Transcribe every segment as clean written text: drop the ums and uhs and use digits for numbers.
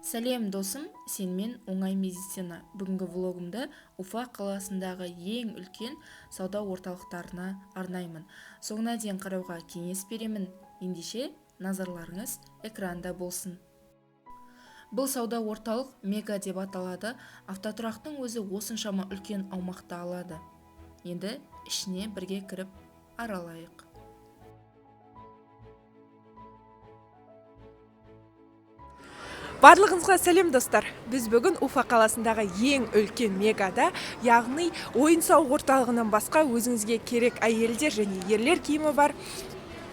Сәлем, досым, сенімен Оңай медицина. Бүгінгі влогымды Уфа қаласындағы ең үлкен сауда орталықтарына арнаймын. Соңына дейін қарауға кеңес беремін. Ендеше, назарларыңыз экранда болсын. Бұл сауда орталық Мега деп аталады. Автотұрақтың өзі осыншама үлкен аумақты алады. Енді ішіне бірге кіріп аралайық. Барлығыңызға сәлем, достар. Біз бүгін Уфа қаласындағы ең үлкен Мегада, яғни ойын-сауық орталығынан басқа өзіңізге керек әйелдер және ерлер киімі бар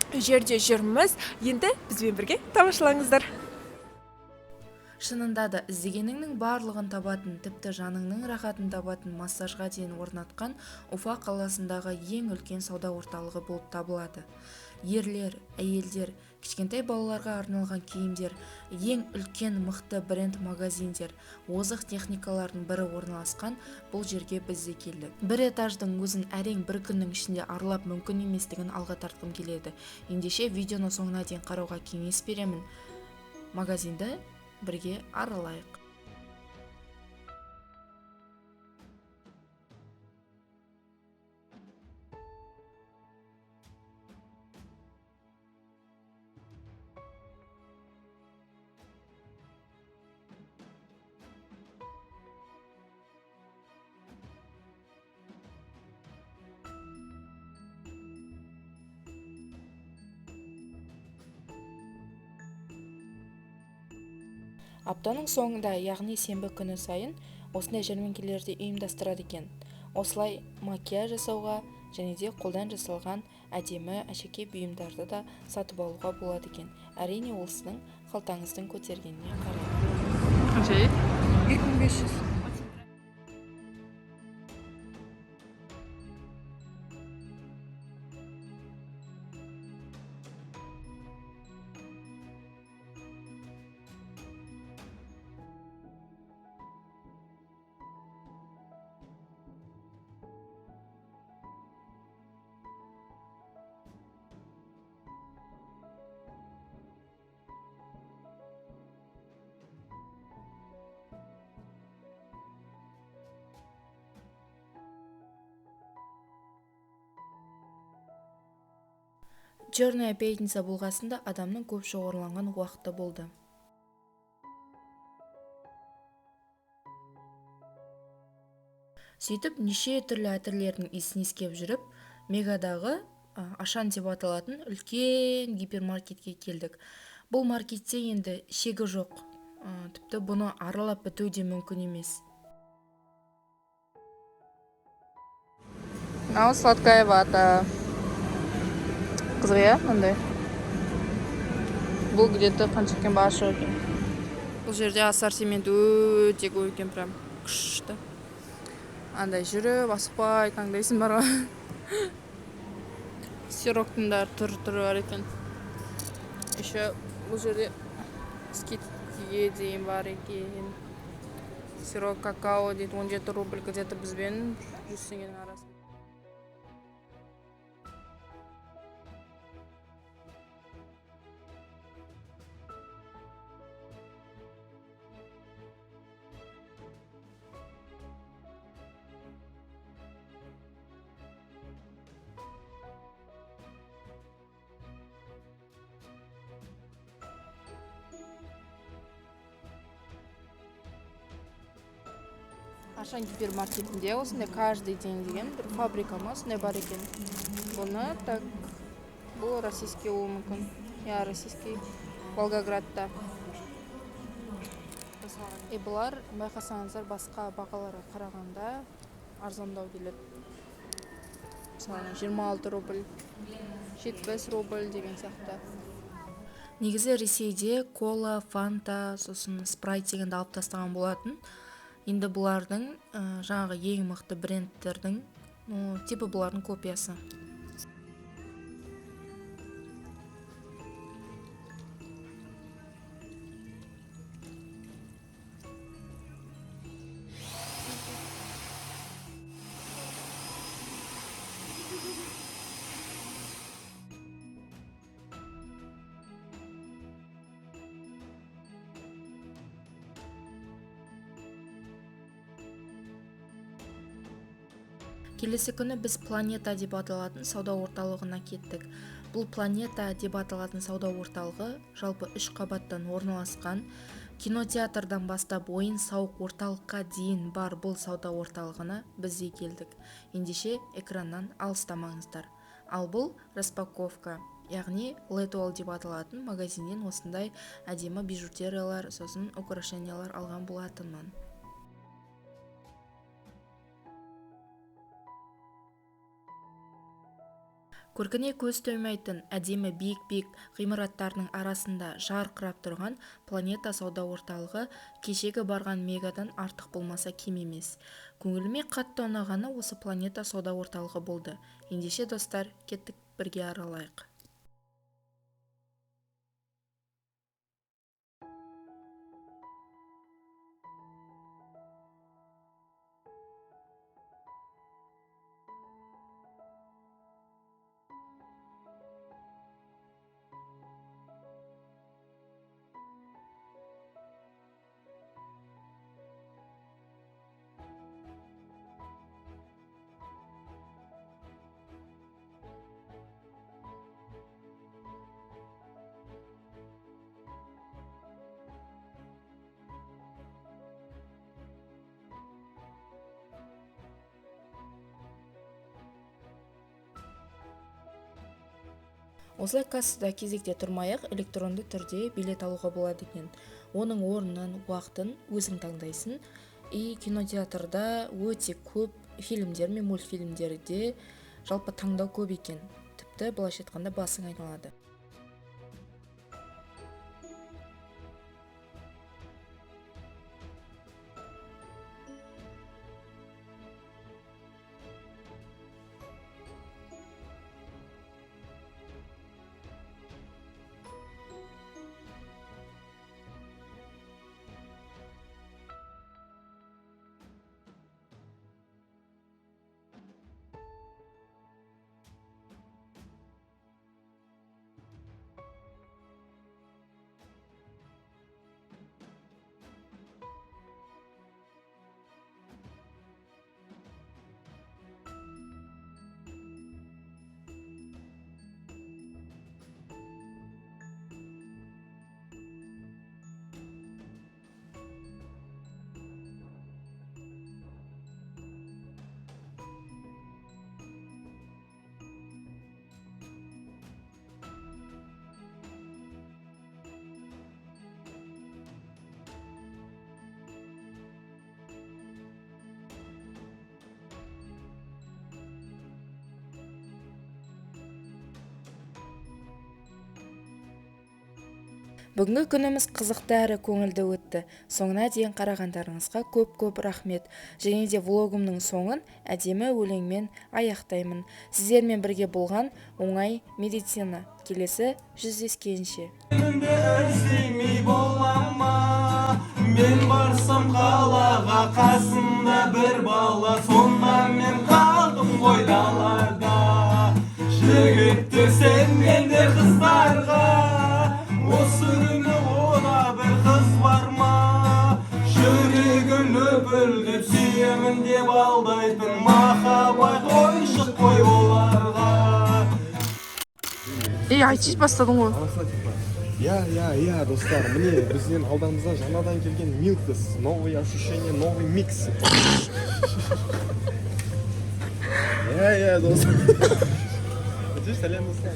жерде жүрміз. Енді бізбен бірге тамашалаңыздар. Шынында да іздегеніңнің барлығын табатын, тіпті жаныңның рахатын табатын, массажға дейін орнатқан Уфа қаласындағы ең үлкен сауда орталығы болып табылады. Ерлер, әйелдер, кішкентай балаларға арналған киімдер, ең үлкен мықты бренд магазиндер, озық техникалардың бірі орналасқан бұл жерге біз де келдік. Бір этаждың өзін әрең бір күннің ішінде аралап мүмкін еместігін алға тартқым келеді. Ендеше, видеоны соңына дейін қарауға кеңес беремін. Магазинді бірге аралайық. Аптаның соңында, яғни сенбі күні сайын осындай жәрмеңкелерді ұйымдастырады екен. Осылай макияж жасауға және де қолдан жасалған әдемі әшекей бұйымдарды да сатып алуға болады екен. Әрине, ол сіздің қалтаңыздың көтергеніне қарай. Қанша? 2500. Черная пятница болғасында адамның көп шоғырланған уақыты болды. Сөйтіп, неше түрлі әтірлердің иісін иіскеп жүріп, Мегадағы Ашан деп аталатын үлкен гипермаркетке келдік. Бұл маркетте енді шегі жоқ. Тіпті бұны аралап біту де мүмкін емес. Мынау сладкая вата. Қызық, иә, мындай. Бұл где-то қанша екен, бағасы жоқ екен. Бұл жерде ассортимент өте көп екен, прям күшті. Андай жүріп, асықпай таңдайсың бар ғой. Сироктың да түр-түрі бар екен. Еще бұл жерде скидкеге дейін бар екен. Сирок какао дейді, 17 рубль, где-то бізбен 100 теңгенің арасы. Ашан гипермаркетінде осындай каждый день деген бір фабрика ма, осындай бар екен. Бұны так, бұл российский болуы мүмкін. Иә, российский, Волгоградта. И бұлар, байқасаңыздар, басқа бағаларға қарағанда арзандау келеді. Мысалы, 26 рубль, 70 рубль деген сияқты. Негізі Ресейде кола, фанта, сосын спрайт дегенді алып тастаған болатын. Енді бұлардың, жаңағы ең мықты брендтердің, типа бұлардың копиясы. Келесі күні біз Планета деп аталатын сауда орталығына кеттік. Бұл Планета деп аталатын сауда орталығы жалпы үш қабаттан орналасқан. Кинотеатрдан бастап ойын-сауық орталыққа дейін бар бұл сауда орталығына біз де келдік. Ендеше, экраннан алыстамаңыздар. Ал бұл распаковка, яғни Летуал деп аталатын магазиннен осындай әдемі бижутериялар, сосын украшениялар алған болатынмын. Көркіне көз тоймайтын әдемі биік-биік ғимараттарының арасында жарқырап тұрған Планета сауда орталығы кешегі барған Мегадан артық болмаса, кем емес. Көңіліме қатты ұнағаны осы Планета сауда орталығы болды. Ендеше, достар, кеттік, бірге аралайық. Осылай кассада кезекте тұрмай-ақ, электронды түрде билет алуға болады екен. Оның орнын, уақытын өзің таңдайсың. И кинотеатрда өте көп фильмдер мен мультфильмдерде жалпы таңдау көп екен. Тіпті былайша айтқанда, басың айналады. Бүгінгі күніміз қызықты әрі көңілді өтті. Соңына дейін қарағандарыңызға көп-көп рахмет. Және де влогымның соңын әдемі өлеңмен аяқтаймын. Сіздермен бірге болған Оңай медицина. Келесі жүздескенше. Іздемей бола ма? Мен барсам қалаға, қасымда бір бала. Сонда мен қалдым ғой далада. Жігіттер, сенгендер қыздарға. Осы күні ода бір қыз бар ма? Жүрегін лүпілдеп, сүйемін деп алдайтын. Махаббат ойыншық қой оларға. Ей, айтшы, бастадың ғой. Арасында типа иә, достар, міне, біздің алдымызда жаңадан келген Милтес, новые ощущения, новый микс. Иә, достар, сәлем, достар.